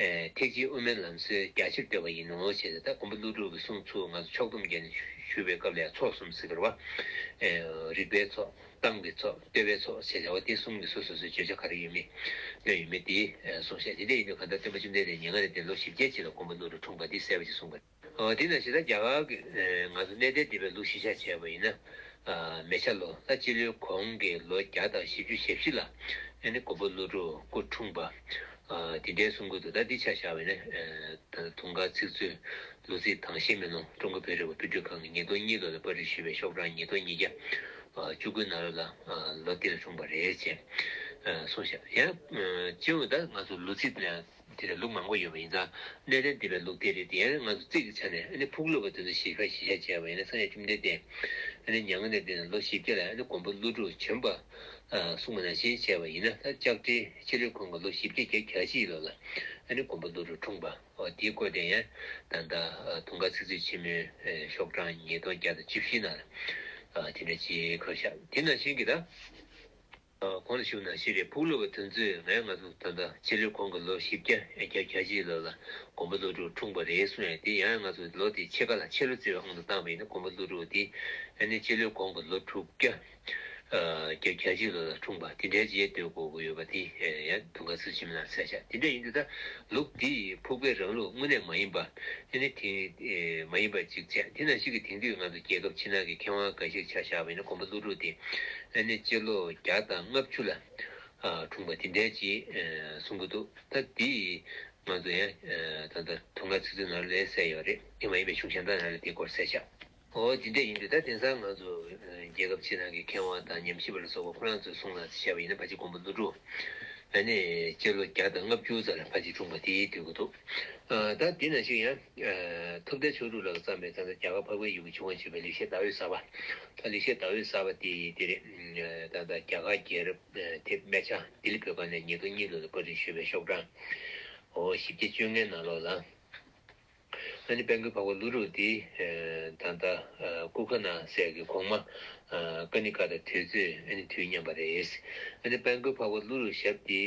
ཨེ་ཐེག་ཆེན་དབུ་མའི་ལམ་སྲོལ་རྒྱ་ཆེར་བསྟོད་པ་ཡིན་ནོ་ཞེས། ད་མགོན་པོ་ཀླུ་སྒྲུབ་ཀྱི་གསུང་ཚུར་ང་ཚོ་ཕྱོགས་བསྡོམས་བརྒྱབ་ནས་ཞུ་བའི་སྐབས་ལ་ཡང་ཚོགས་གསུམ་ཟེར་གྱི་རེད་བ། ཨེ་རིགས་པའི་ཚོགས། གཏམ་གྱི་ཚོགས། བསྟོད་པའི་ཚོགས་ཞེས་བྱ་བ་དེ་གསུམ་གྱི་སོ་སོ་སོའི་བརྗོད་བྱ་ག་རེ་ཡོད་མེད་སྣོན་ཡོད་མེད་དེ་གསུངས་ཤག་དེ་འདྲ་ཡིན་དུས་གང་ལྟར་སྟོན་པ་བཅོམ་ལྡན་འདས་མྱ་ངན་ལས་འདས་ལོ་བཞི་བརྒྱའི་རྗེས་ལ་མགོན་པོ་ཀླུ་སྒྲུབ་འཁྲུངས་པ་འདི་གསལ་པོ་ཞིག་གསུངས་པ་རེད། འོ་དེ་ནང་བཞིན་ད་རྒྱ་གར་གྱི་ང་ཚོ་གནས་བརྟན་སྡེ་པའི་ལུགས་གཞིར་བཞག་བྱས་པ་ཡིན་ན། མེ་བྱ་ལོ། ད་སྤྱི་ལོའི་གོང་གི་ལོ་བརྒྱ་དང་བཞི་བཅུ་ཞེ་བཞི་ལ་ཨ་ནི་མགོན་པོ་ཀླུ་སྒྲུབ་སྐུ་འཁྲུངས་པ། དེ་འདྲའི་གསུང་གི་འདུག་ད་འདི་ཆ་བཞག་པ་ཡིན་ན། ད་དུང་དཀར་ཚིག་མཛོད་ལོ་ཚིགས་དྭངས་ཤེལ་མེ་ལོང་ཀྲུང་གོ་བོད་རིག་པ་དཔེ་སྐྲུན་ཁང་གིས་ཉིས་སྟོང་གཉིས་ལོ་ལ་པར་སྐྲུན་ཞུས་པའི་ཤོག་གྲངས་ཉིས་སྟོང་ཉིས་བརྒྱ་བཅུ་དགུ་ནང་ལོ་ལ་ལོ་འདི་ལ་འཁྲུངས་པ་རེད་ཅེས་གསུངས་ཤག་ཡང་སྤྱི་ཡོངས་ད་ང་ཚོ་ལོ་ཚིགས་ལ་དེ་ལ་ལུགས་མང་པོ་ཡོད་པ་ཡིན་ཙང་། གནས་བརྟན་སྡེ་པའི་ལུགས་དེ་རེད། དེ་ཡང་ང་ཚོ་རྩིས་ཀྱི་ཆ་ནས་ཨ་ནི་ཕུགས་ལུགས་པ་དེ་ཚོ་ཞིབ་ཕྲ་ཞིབ་ཆ་བྱས་པ་ཡིན་ན། སངས་རྒྱས་བཅོམ་ལྡན་འདས་ཨ་ནི་མྱ་ངན་ལས་འདས་ནས་ལོ་བཞི་བརྒྱ་ལ་ཨ་ནི་མགོན་པོ་ཀླུ་སྒྲུབ་བྱོན་པ་གསུངས་པ་ནང་བཞིན་བྱས་པ་ཡིན་ན། ད་ལྕགས་སྤྲེལ་སྤྱི་ལོའི་གོང་གི་ལོ་བཞི་བརྒྱ་བརྒྱད་བརྒྱ་བཞི་ལོ་ལ་ཨ་ནི་མགོན་པོ་ཀླུ་སྒྲུབ་འཁྲུངས་པ། འོ་དེའི་སྐོར་དེ་ཡང་ད་ལྟ་དུང་དཀར་ཚིག་མཛོད་ཆེན་མོའི་ཤོག་གྲངས་ཉིས་སྟོང་བརྒྱ་དང་བཅུ་བཞི་ནང་ལ་དེ་འདྲ་ཅིག་འཁོད་ཤག་དེ་ནང་བཞིན་གྱི་ད། གོང་ལ་ཞུས་ནང་བཞིན་རེད། ཕུགས་ལུགས་པ་དེ་ཚོས་ང་ང་ཚོ་ད་ལྟ་སྤྱི་ལོའི་གོང་གི་ལོ་བཞི་བརྒྱ་བརྒྱད་བརྒྱ་བརྒྱད་ཅུ་ལོ་ལ་མགོན་པོ་ཀླུ་སྒྲུབ་འཁྲུངས་པ་རེད་གསུངས་ཡ་དེ་ཡང་ང་ཚོ་ལོ་དེ་ཕྱེད་ཀ་ལ་ཕྱེད་ལོ་བརྩི་བའི་དབང་དུ་བཏང་བ་ཡིན་ན། མགོན་པོ་ཀླུ་སྒྲུབ་དེ་ཨ་ནི་སྤྱི་ལོའི་གོང་གི་ལོ་དྲུག་བརྒྱ་བརྒྱད་བརྒྱད་ཅུ་ལོ་ལ་འཁྲུངས་པ་དེ་འདྲའི་རྗེས་ལྟོས་དགོས་ཀྱི་ཡོད་པ་དེ་ཡང་དུང་དཀར་ཚིག་མཛོད་ནང་གསལ་བཞག་དེ་འདྲ་ཡིན་དུས་ད་ལུགས་དེ་ཕུགས་པའི་རང་ལུགས་དངོས་གནས་མ་ཡིན་པ། ཨ་ནི་དེ་མ་ཡིན་པ་གཅིག་བྱས། དེ་ནང་བཞིན་གྱི་དེང་དུས་ང་ཚོ་རྒྱལ་ཁབ་ཕྱི་ནང་གི་མཁས་དབང་འགའ་ཤས་ཆ་བཞག་པ་ཡིན་ན། མགོན་པོ་ཀླུ་སྒྲུབ་དེ་ཨ་ནི་སྤྱི་ལོ་བརྒྱ་དང་ལྔ་བཅུ་ལ་འཁྲུངས་པ་དེ་འདྲའི་ཅིག་གསུང་གི་འདུག་ད་དེ་ང་ཚོ་ཡང་ད་ལྟ་དུང་དཀར་ཚིག་མཛོད་ནང་ལ་གསལ་ཡོད་རེད། དེ་མ་ཡིན་པའི་གཞུང་གཞན་དག་ནང་ལ་དེའི་སྐོར་གསལ་བཞག་འོ་དེ་འདྲ་ཡིན་དུས་ད་དེང་སང་ང་ཚོ་རྒྱལ་ཁབ་ཕྱི་ནང་གི་མཁས་དབང་དང་ཉམས་ཞིབ་པ་ལ་སོགས་པ་ཁོ་རང་ཚོའི་གསུང་ལ་བྱས་པ་ཡིན་ན། ཕལ་ཆེར་མགོན་པོ་ཀླུ་སྒྲུབ་ ཨ་ནི་སྤྱི་ལོ་བརྒྱ་དང་ལྔ་བཅུ་ཙམ་ལ་ཕལ་ཆེར་འཁྲུངས་པ་དེ་སྡོད་ཀྱི་འདུག་ཨ་ད་དེ་ནང་བཞིན་ཡང་ཨ་ཐུབ་བསྟན་ཆོས་དྲུག་ལ་བརྩམས་པའི་ད་ལྟ་རྒྱ་གར་འཕགས་པའི་ཡུལ་གྱི་ཆུང་བ་ཞེས་པའི་ལེགས་བཤད་ཟླ་འོད་གསལ་བ། ད་ལེགས་བཤད་ཟླ་འོད་གསལ་བ་དེ་དེ་རེད། ད་ལྟ་རྒྱ་གར་རྒྱལ་རབས་དེབ་སྨད་ཆ་ལྡི་ལི་བོད་ཁང་ནས་ཉིས་སྟོང་གཉིས་ལོ་ལ་པར་སྐྲུན་ཞུས་པའི་ཤོག་གྲངས་འོ་བཞི་བརྒྱ་བཅོ་ལྔའི་ནང་ལོགས་ལ། ཨ་ནི་དཔལ་མགོན་འཕགས་པ་ཀླུ་སྒྲུབ་དེ་ད་ལྟ་ཀུ་ཁ་ན་ཟེར་གི་གོང་མ་ཀ་ནི་ཀ་དང་དུས་ཚོད་ཨ་ནི་དུས་མཉམ་པ་རེད། ཨ་ནི་དཔལ་མགོན་འཕགས་པ་ཀླུ་སྒྲུབ་ཞབས་དེ་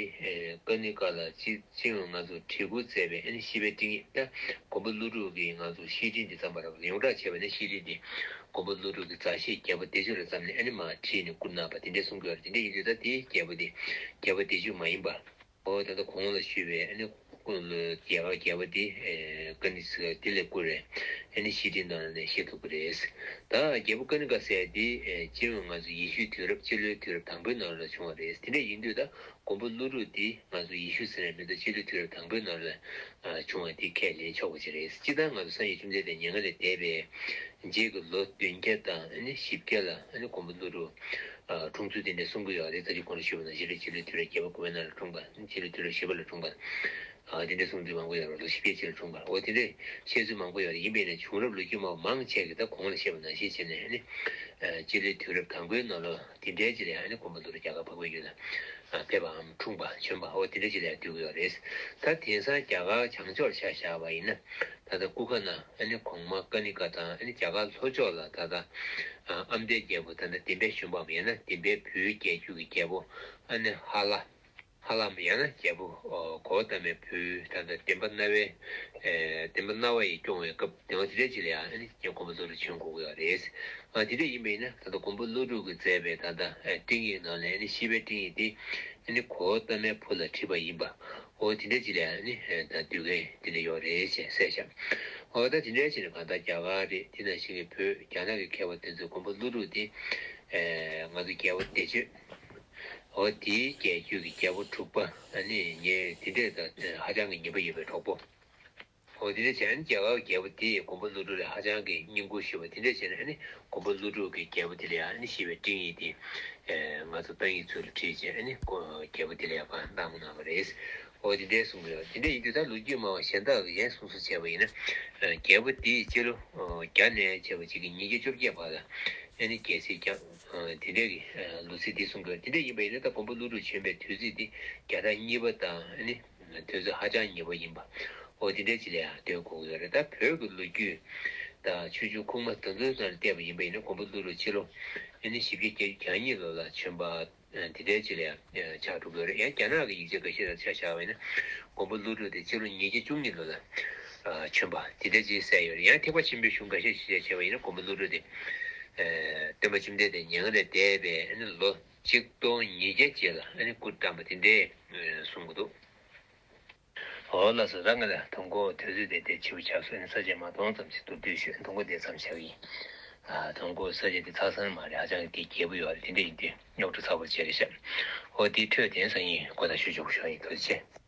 ཀ་ནི་ཀ་ལ་སྤྱི་སྤྱི་ཡོངས་ང་ཚོ་བྲིས་སྐུར་མཛད་པའི་ཨ་ནི་བཤེས་པའི་སྤྲིངས་ཡིག་ད་མགོན་པོ་ཀླུ་སྒྲུབ་ཀྱིས་ང་ཚོ་བཤེས་སྤྲིངས་དེ་བརྩམས་པ་རེད། ཡོངས་གྲགས་བྱས་པ་ནི་བཤེས་སྤྲིངས་དེ་མགོན་པོ་ཀླུ་སྒྲུབ་ཀྱི་མཛའ་བཤེས་རྒྱལ་པོ་བདེ་སྤྱོད་ལ་བརྩམས་ནས་ཨ་ནི་མར་བྲིས་ནས་བསྐུར་གནང་བ་དེ་འདྲ་གསུང་གི་ཡོད་རེད། དེ་འདྲ་ཡིན་དུས་ད་དེའི་རྒྱལ་པོ་དེ་རྒྱལ་པོ་བདེ་སྤྱོད་མ་ཡིན་པ། འོ་ད་ལྟ་གོང་ལ་ཞུས་པའི་ཨ་ནི་ཀུན་ལ་རྒྱ་གར་རྒྱལ་པོ་དེ་ཀ་ནི་ཀ་དེ་ལས་བསྐུར་རེད། ཨ་ནི་བཤེས་སྤྲིངས་ནང་ནས་ཤེས་ཐུབ་ཀྱི་རེད། ད་རྒྱལ་པོ་ཀ་ནི་ཀ་ཟེར་དེ་སྤྱི་ཡོངས་ང་ཚོ་ཡེ་ཤུའི་དུས་རབས་སྤྱི་ལོའི་དུས་རབས་དང་པོའི་ནང་ལ་བྱུང་བ་རེད། དེ་འདྲ་ཡིན་དུས་ད་མགོན་པོ་ཀླུ་སྒྲུབ་དེ་ང་ཚོ་ཡེ་ཤུ་ཟེར་ནས་མི་འདུག་སྤྱི་ལོའི་དུས་རབས་དང་པོའི་ནང་ལ་བྱུང་བ་དེ་ཁས་ལེན་ཆོག་པ་ཅིག་རེད། སྤྱིར་བཏང་ང་ཚོ་སངས་རྒྱས་བཅོམ་ལྡན་འདས་མྱ་ངན་ལས་འདས་པའི་རྗེས་ཀྱི་ལོ་བདུན་བརྒྱ་དང་ཨ་ནི་བཞི་བརྒྱ་ལ་ཨ་ནི་མགོན་པོ་ཀླུ་སྒྲུབ་འཁྲུངས་ཚུལ་དེ་འདྲ་གསུང་གི་ཡོད་རེད། ད་ཅི་གོང་ལ་ཞུས་པ་ནང་བཞིན་རེད། སྤྱི་ལོའི་དུས་རབས་བརྒྱད་པ་དགུ་པའི་ནང་ལ་འཁྲུངས་པ། སྤྱི་ལོའི་དུས་རབས་བཞི་པ་ལ་འཁྲུངས་པ། དེ་འདྲ་གསུང་ཚུལ་མང་པོ་ཡོད་རེད། ལོ་བཞི་བརྒྱའི་རྗེས་ལ་འཁྲུངས་པ། འོ་དེ་འདྲའི་བཤད་ཚུལ་མང་པོ་ཡོད་རེད། ཡིན་པས་ན་བྱུང་རབས་ལོ་རྒྱུས་མང་པོ་མང་ཆེ་གི་ད་གོང་ལ་བཤད་པ་ནང་བཞིན་བྱས་ནས་ཨ་ནི་སྤྱི་ལོའི་དུས་རབས་དང་པོའི་ནང་ལོ་དེ་འདྲའི་རྗེས་ལ་ཨ་ནི་མགོན་པོ་ཀླུ་སྒྲུབ་རྒྱ་གར་འཕགས་པའི་ཡུལ་ལ་ཕེབས་པའམ་འཁྲུངས་པ་བྱོན་པ་འོ་དེ་འདྲའི་རྗེས་ལ་སྡོད་ཀྱི་ཡོད་རེད། ད་དེང་སང་རྒྱ་གར་བྱང་ཕྱོགས་ལ་ཆ་བཞག་པ་ཡིན་ན། ད་ལྟ་ཀུ་ཁ་ན་ཨ་ནི་གོང་མ་ཀ་ནི་ཀ་དང་ཨ་ནི་རྒྱ་གར་ལྷོ་ཕྱོགས་ལ་ད་ལྟ་ཨ་མདོའི་རྒྱལ་པོ་ད་ལྟ་བདེན་པའི་ཤུན་པའམ་ཡང་ན་བདེན་པའི་བོད་རྒྱལ་རྒྱུད་ཀྱི་རྒྱལ་པོ་ཨ་ནི་ཧ་ལ། ཧ་ལམ་ཡང་ན་རྒྱལ་པོ་གོ་བོ་ཏ་མའི་བུ་ད་ལྟ་བདེན་པ་རྣ་བའི་བདེན་པ་རྣ་བ་ཡིས་སྐྱོང་བའི་སྐབས་དེ་བ་དེ་འདྲ་ཅིག་ལ་ཡང་ཨ་ནི་མགོན་པོ་ཀླུ་སྒྲུབ་བྱོན་དགོས་ཀྱི་ཡོད་རེད། ཨ་དེ་འདྲ་ཡིན་པ་ཡིན་ན་ད་ལྟ་མགོན་པོ་ཀླུ་སྒྲུབ་ཀྱིས་མཛད་པའི་ད་ལྟ་སྤྲིངས་ཡིག་ནང་ལ་ཨ་ནི་བཤེས་པའི་སྤྲིངས་ཡིག་དེ་ཨ་ནི་གོ་བོ་ཏ་མའི་བུ་ལ་བྲིས་པ་ཡིན་པ། འོ་དེ་འདྲ་ཅིག་ལ་ཡང་ཨ་ནི་ད་འདུལ་མཁན་དེ་འདྲ་ཡོད་རེད་ཅེས་གསལ་བཤད། འོ་ད་དེ་འདྲ་ཅིག་ལ་གང་ལྟར་རྒྱ་གར་རེད། དེ་ནང་བཞིན་གྱི་བོད་རྒྱ་ནག་གི་མཁས་པ་དེ་ཚོས་མགོན་པོ་ཀླུ་སྒྲུབ་དེ་ང་ཚོ་རྒྱལ་པོ་བདེ་སྤྱོད། འོ་དེའི་རྒྱལ་རྒྱུད་ཀྱི་རྒྱལ་པོ་དྲུག་པ་ཨ་ནི་ངས་དེ་འདྲས་དང་ཧ་ཅང་གི་ཉེ་པོ་ཡོད་པའི་གྲོགས་པོ། འོ་དེ་འདྲས་བྱས་ཨ་ནི་རྒྱ་གར་རྒྱལ་པོ་དེས་མགོན་པོ་ཀླུ་སྒྲུབ་ལ་ཧ་ཅང་གི་བསྙེན་བཀུར་ཞུས་པ་དེ་འདྲས་བྱས་ནས་ཨ་ནི་མགོན་པོ་ཀླུ་སྒྲུབ་ཀྱིས་རྒྱལ་པོ་དེ་ལ་ཡང་ཨ་ནི་བཤེས་པའི་སྤྲིངས་ཡིག་དེ་ང་ཚོ་ཏིང་ངེ་འཛིན་ལ་བྲིས་བྱས་ཨ་ནི་རྒྱལ་པོ་དེ་ལ་ཡང་བཀའ་གནང་གནང་བ་རེད། འོ་དེ་འདྲས་གསུངས་ཡོད། དེ་འདྲས་ཡིན་དུས་ད་ལོ་རྒྱུས་སྨྲ་བ་གཞན་དག་གིས་གཞན་གསུང་སྲོལ་བྱས་པ་ཡིན་ན། རྒྱལ་པོ་དེས་སྤྱི་ལོ་བརྒྱ་ནས་བྱས་པ་ཅིག་གི་ཉིས་བརྒྱ་བཅོ་བརྒྱད་བར་ལ་ཨ་ནི་རྒྱལ་སྲིད་བསྐྱངས། དེ་འདྲས་ཀྱི་ལོ་ཚིགས་འདི་གསུང་གི་ཡོད། དེ་འདྲས་ཡིན་པ་ཡིན་ན་ད་མགོན་པོ་ཀླུ་སྒྲུབ་བྱོན་པའི་དུས་ཚིགས་འདི་བརྒྱ་དང་གཉིས་པ་དང་ཨ་ནི་དུས་ཚོད་ཧ་ཅང་ཉེ་པོ་ཡིན་པ། འོ་དེ་འདྲས་ཅིག་ལ་ཡང་སྟོན་དགོས་ཀྱི་ཡོད་རེད། ད་བོད་ཀྱི་ལོ་རྒྱུས་དང་ཆོས་འབྱུང་ཁུངས་དམ་དེ་ཚོའི་ནང་ལ་བལྟས་པ་ཡིན་པ་ཡིན་ན་མགོན་པོ་ཀླུ་སྒྲུབ་ཕྱི་ལོ་ཨ་ནི་བཞི་བརྒྱ་བརྒྱད་ཅུ་གྱ་གཉིས་ལོ་ལ་བྱོན་པ། དེ་འདྲའི་ཅིག་ལ་ཡང་ཆགས་འགྲོ་གི་ཡོད་རེད། ཡང་རྒྱ་ནག་གི་ཡིག་ཆ་འགའ་ཤས་ལ་ཆ་བཞག་པ་ཡིན་ན་མགོན་པོ་ཀླུ་སྒྲུབ་དེ་ཕྱི་ལོ་ཉིས་བརྒྱ་བཅུ་གཉིས་ལོ་ལ་བྱོན་པ་དེ་འདྲ་ཅིག་གསལ་ཡོད་རེད། ཡང་ཐེག་པ་ཆེན་པོའི་གཞུང་འགའ་ཤས་ཤིག་བྱས་པ་ཡིན་ན་མགོན་པོ་ཀླུ་སྒྲུབ་དེ་སྟོན་པ་བཅོམ་ལྡན་འདས་མྱ་ངན་ལས་འདས་པའི་ཨ་ནི་ལོ་གཅིག་སྟོང་ཉིས་བརྒྱ་རྗེས་ལ་ཨ་ནི་སྐུ་བལྟམས་པ་དེ་འདྲས་གསུང་གི་འདུག་འོ་ལགས་སོ། ད་ང་ལ་དང་པོ་དུས་ཚོད་དེ་དེ་ཕྱི་པོ་ཆགས་སོང་ནས་ས་བཅད་མ་གཏོང་ཙམ་ཞིག་མདོར་བསྡུས་ཞུས། དང་པོ་དེ་ཙམ་བཞག་གི་ཡིན། ཨ་དང་པོ་ས་བཅད་དེ་ཚ་ས་ནི་མ་རེད། ཧ་ཅང་གི་དེ་རྒྱས་པོ་ཡོད་རེད། དེ་འདྲ་ཡིན་དུས་རྙོག་དྲ་ཚ་པོ་ཅིག་རེད་ཤག་འོ་དེའི་འཕྲོས་དེང་སང་ཡིན་གོ་བརྡ་ཞུ་ཆོག་ཞུ་ཡིན། ཐུགས་རྗེ་ཆེ།